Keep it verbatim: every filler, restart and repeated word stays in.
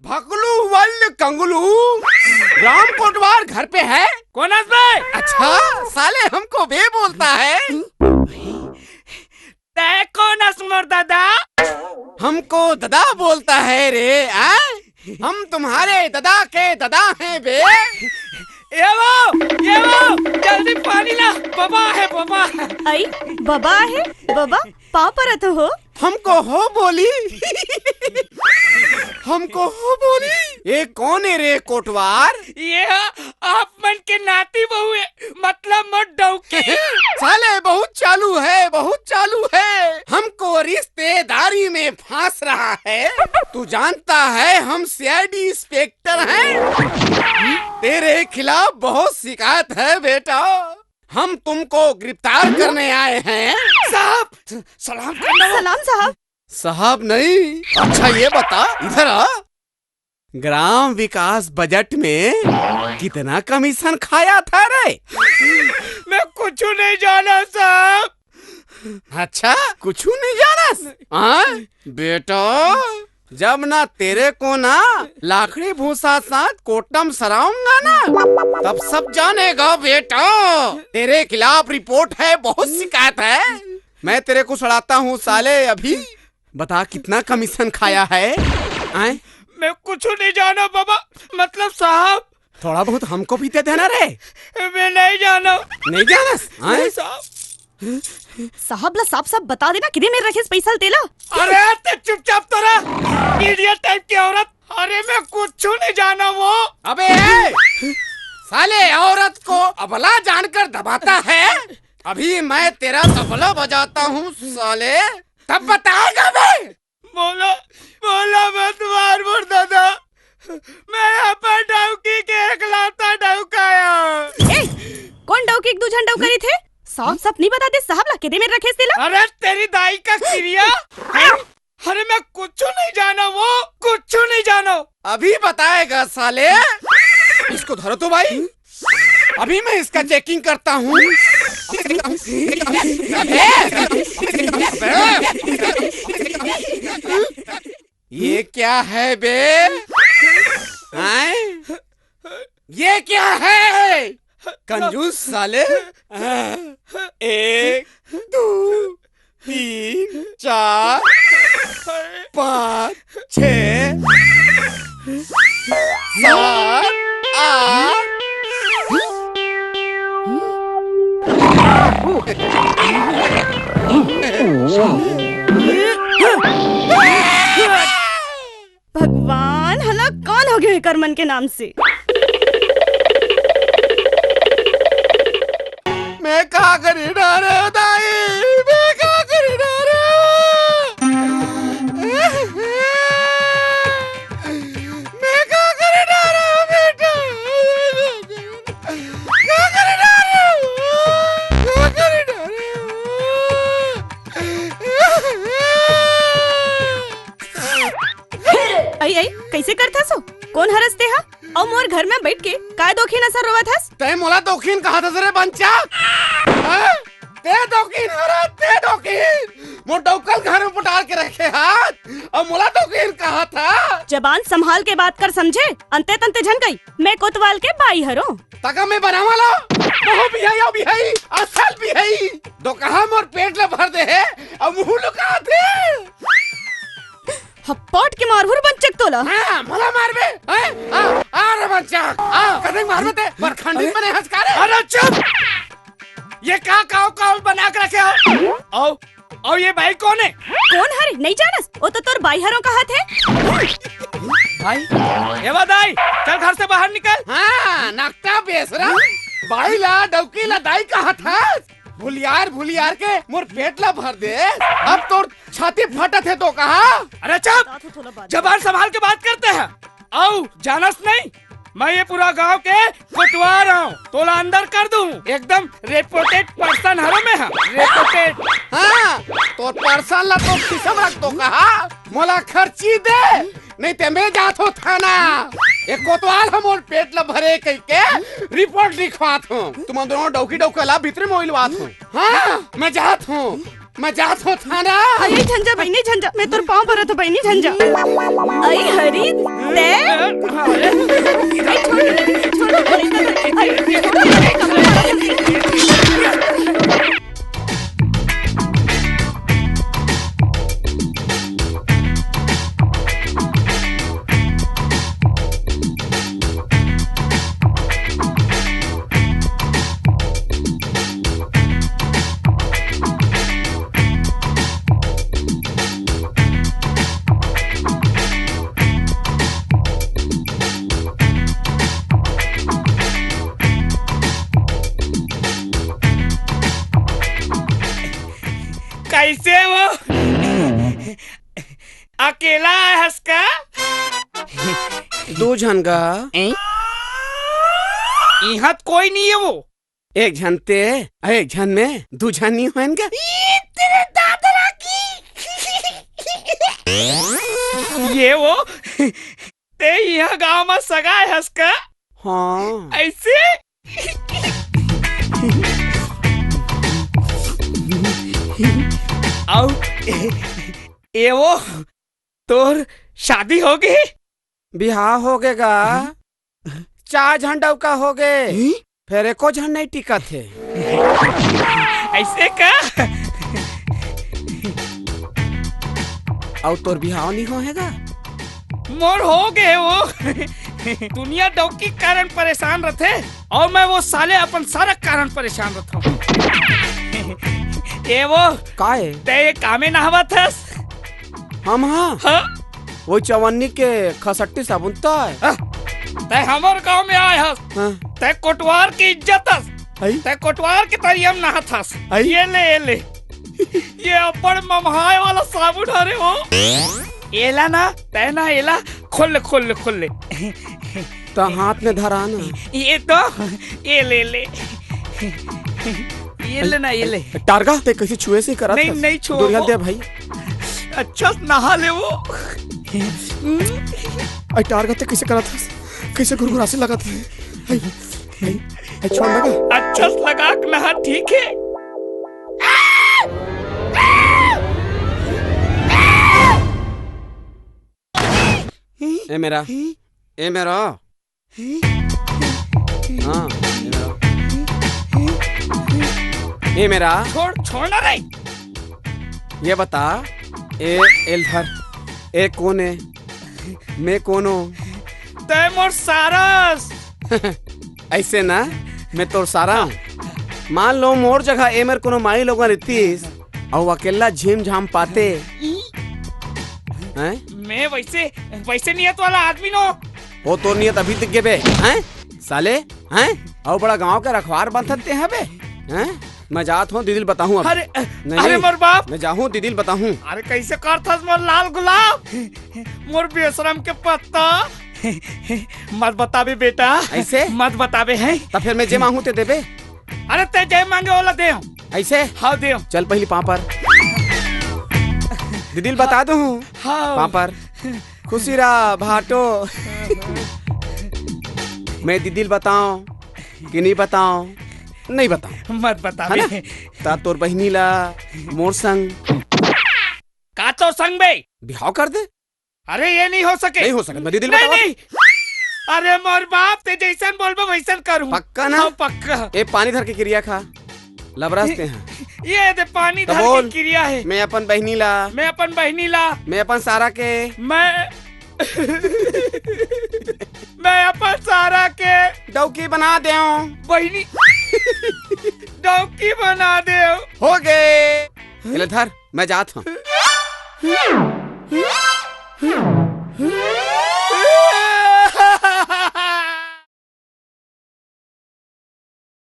Bhaklu world Kanglu, Ram कोटवार घर पे है? कोन अस बे? अच्छा, साले हमको बे बोलता है। तै कोन अस मोर ददा? हमको ददा बोलता है रे, आ? हम तुम्हारे ददा के ददा हैं बे। ये वो, ये वो, जल्दी पानी ला, बबा है, बबा। आई, बबा है, बबा, पाँव परत हो। हमको हो बोली। हमको हो बोली। ये कौन है रे कोटवार? ये आप मन के नाती बहू है, मतलब मोर डौकी। साले बहुत चालू है, बहुत चालू है। हमको रिश्तेदारी में फांस रहा है। तू जानता है हम सीआईडी इंस्पेक्टर हैं। तेरे खिलाफ बहुत शिकायत है बेटा। हम तुमको गिरफ्तार करने आए हैं। साहब, सलाम करना। सलाम साहब। साहब नहीं। अच्छा ये बता, इधर आ। ग्राम विकास बजट में कितना कमीशन खाया था रे? मैं कुछ नहीं जाना साहब। अच्छा, कुछ नहीं जाना? हाँ? बेटा, जब ना तेरे को ना लाकड़ी भूसा साथ कोटम सराऊंगा ना, तब सब जानेगा बेटा। तेरे खिलाफ रिपोर्ट है, बहुत शिकायत है। मैं तेरे को सड़ाता हूँ साले अभी। बता, कितना कमीशन खाया है? आए? मैं कुछ नहीं जाना बाबा, मतलब साहब। थोड़ा बहुत हमको भी दे देना रे। मैं नहीं जाना। नहीं जाना? आए? नहीं साहब। साहब ला साफ साफ बता देना, किदे मेर रखेस पैसा तेला। अरे, ते चुपचाप तो रह, इडियट टाइप की औरत। अरे, मैं कुछ नहीं जाना वो। अबे, ए! साले, औरत को अबला जानकर दबाता है। अभी मैं तेरा तबला बजाता हूँ साले, तब बताएगा बे। बोला, बोला मत मार मोर दादा। मैं अपन डौकी के एकलौता डौका आंव। ए, कोन डौकी के दू झन डौका रहिथे? साफ साफ नहीं बता दे साहब ला, किदे मेर रखेस तेला। अरे तेरी दाई का किरिया। हैं? अरे मैं कुछ नहीं जाना वो, कुछ नहीं जाना। अभी बताएगा साले। इसको धरो तो भाई। अभी मैं इसका चेकिंग करता हूँ। ये क्या है बे? हैं? ये क्या है? कंजूस साले। एक, दो, तीन, चार, पाँच, छः, सात, आठ। भगवान, हला कौन हो गयो एकर मन के नाम से? मैं का करी डारे दाई, मैं का करी डारे? मैं का करी डारे बेटा? का करी डारे? का करी डारे? आई, आई, कैसे करथस ओ? कोन हरस तेहा? अउ मोर घर में बैठ के काय दोखीन असन रोवत हस? तैं मोला दोखीन कहत हस रे बंचा? हाँ? तैं दोखीन हरस, तैं दोखीन। मोर डौका ल घर में पटार के रखे हस, अउ मोला दोखीन कहत हस। जबान संभाल के बात कर समझे, अंते तंते झन कही, मैं कोतवाल के बाई हरों। तका मैं बनावा ला, बहु बिहाई, अउ बिहाई, असल बिहाई। दोकहा मोर पेट ला भर दे हे, अउ मुहूं लुकाथे। हप्पट के मारहूं बंचक तोला। हाँ, मोला मारबे। हैं? आ, आ रे बंचक। आ, कतेक मारबे तैं? मोर खंडित बने हस का रे? अरे चुप! ये का काव काव बना के रखे हो? अउ, अउ ये बाई कोन हे? कोन हरे? नहीं जानस? ओ तो तोर बाई हरों कहत हे। बाई? ए वा दाई, चल घर से बाहर निकल। हाँ, नकटा बेसरा। बाई ला, डौकी ला दाई कहत हस? भुलियार, भुलियार के मोर पेट ला भर दे। अब तोर छाती फटत हे तो कहा? अरे चुप! जबान संभाल के बात करते हैं। अउ जानस नहीं, मैं ये पूरा गांव के कोतवार हूँ। तोला अंदर कर दूं। एकदम reputed person हरों मैं, हाँ, reputed। हाँ, तोर person ला तो खिसम रख तो कहा? मोला खर्ची दे। नहीं ते मैं जात हों थाना। एक कोतवाल ह मोर पेट ल भरे कहिके रिपोर्ट लिखवात हों। तुमन दोनों डौकी डौका ला भीतरे में ओइलवात हों। हाँ, मैं जात हों। मैं जात हों थाना। अरे झंझा बहिनी झंझा, मैं तोर पाँव परत हों बहिनी झंझा। अई हरी, ते? अरे, अई छोड़, छोड़, छोड़, अई, छोड़, छोड़। कैसे हो? अकेला आए हस का? दू झन गा। ए? इहाँ त कोई नहीं है वो। एक झन ते, एक झन में, दू झन नहीं होएन गा। ई तेरे दादरा की। ये वो, ते इहाँ गांव में सगा आए हस का? हाँ। ऐसे? अउ ए, ए वो, तोर शादी होगे? बिहाव होगे गा। चार झन डउका होगे। हम्म? फेर एको झन नहीं टिकत हे। ऐसे का? अउ तोर बिहाव नहीं होहे गा? मोर होगे वो। दुनिया डौकी के कारण परेशान रथे, अउ मैं वो साले अपन सारा कारण परेशान रथों। ए वो, का ए? ते ये कामे नहावत हस? हम हाँ? हाँ? वो चवन्नी के खसट्टी साबुन तो है। हाँ? ते हमर गांव में आए हस। हाँ। ते कोटवार के इज्जत हस। हई? ते कोटवार के तरिया में नहात हस। हई? ये ले, ये ले। ये अब्बड़ ममहाए वाला साबुन हरे हो। एला ना, तै ना एला, खोल ले, खोल ले, खोल ले। त हाथ में धरा ना। ये तो, ये ले ले। ये ले ना, ये ले। टारगा, ते कैसे छुए से करत नहीं, हस? नहीं छुओ दुरिया वो। दे भाई। अच्छा से नहा ले वो। आई टारगा, ते कैसे करत हस? कैसे गुरगुरासे लगत हे? आई, आई, आई छोड़ लगा। अच्छा से लगा के नहा, ठीक है। ए मेरा, ए मेरा, हाँ, ए मेरा, ए मेरा। छोड़, छोड़ ना रे। ये बता, ए एलधर, ए कोन ए? मैं कोनो? तै मोर सारस। ऐसे ना, मैं तोर सारा हूँ। मान लो मोर जगह ए मेर कोनो माई लोगन रहतीस, अउ अकेला झिम झाम पाते। हैं? मैं वैसे, वैसे नियत वाला आदमी नो। वो तोर नियत अभी दिख गे बे, हैं? साले, हैं? अउ बड़ा गांव के रखवार बनथस ते हबे, हैं? मैं जात हूँ, दीदी ल बताहूँ अब। अरे, नहीं, अरे मोर बाप। मैं जाहूँ, दीदी ल बताहूँ। अरे कैसे करथस मोर लाल गुलाब? मोर बेशरम के पत्ता। मत बताबे बेटा। ऐसे? मत बताबे हैं। त फिर मैं जे मांगू ते देबे? अरे ते जे मांगे ओला दे। ऐसे? हाँ दे। चल पहली पाँव पर। दीदी ल बता दूँ। हाँ। पाँव पर। खुशी रहा भाटो। मैं दीदी ल बताऊँ कि नहीं बताऊँ? नहीं बताऊँ। मत बता है ना? बे। त तोर बहिनी ला मोर संग। का तोर संग बे? बिहाव कर दे। अरे ये नहीं हो सके। नहीं हो सके, मैं दीदी ल नहीं, बताऊँ। नहीं। अरे मोर बाप, ते जैसन बोलबे वैसन करूँ। पक्का ना? हाँ, पक्का। ए पानी धर के किरिया खा। लबरस ते हैं। ये दे पानी त धर बोल। के किरिया है। मैं अपन बहिनी ला। मैं अपन बहिनी ला। मैं अपन सारा के। मैं मैं अपन सारा के डौकी बना देव। बहिनी डौकी बना देव। हो गे। एला धर, मैं जात हूँ।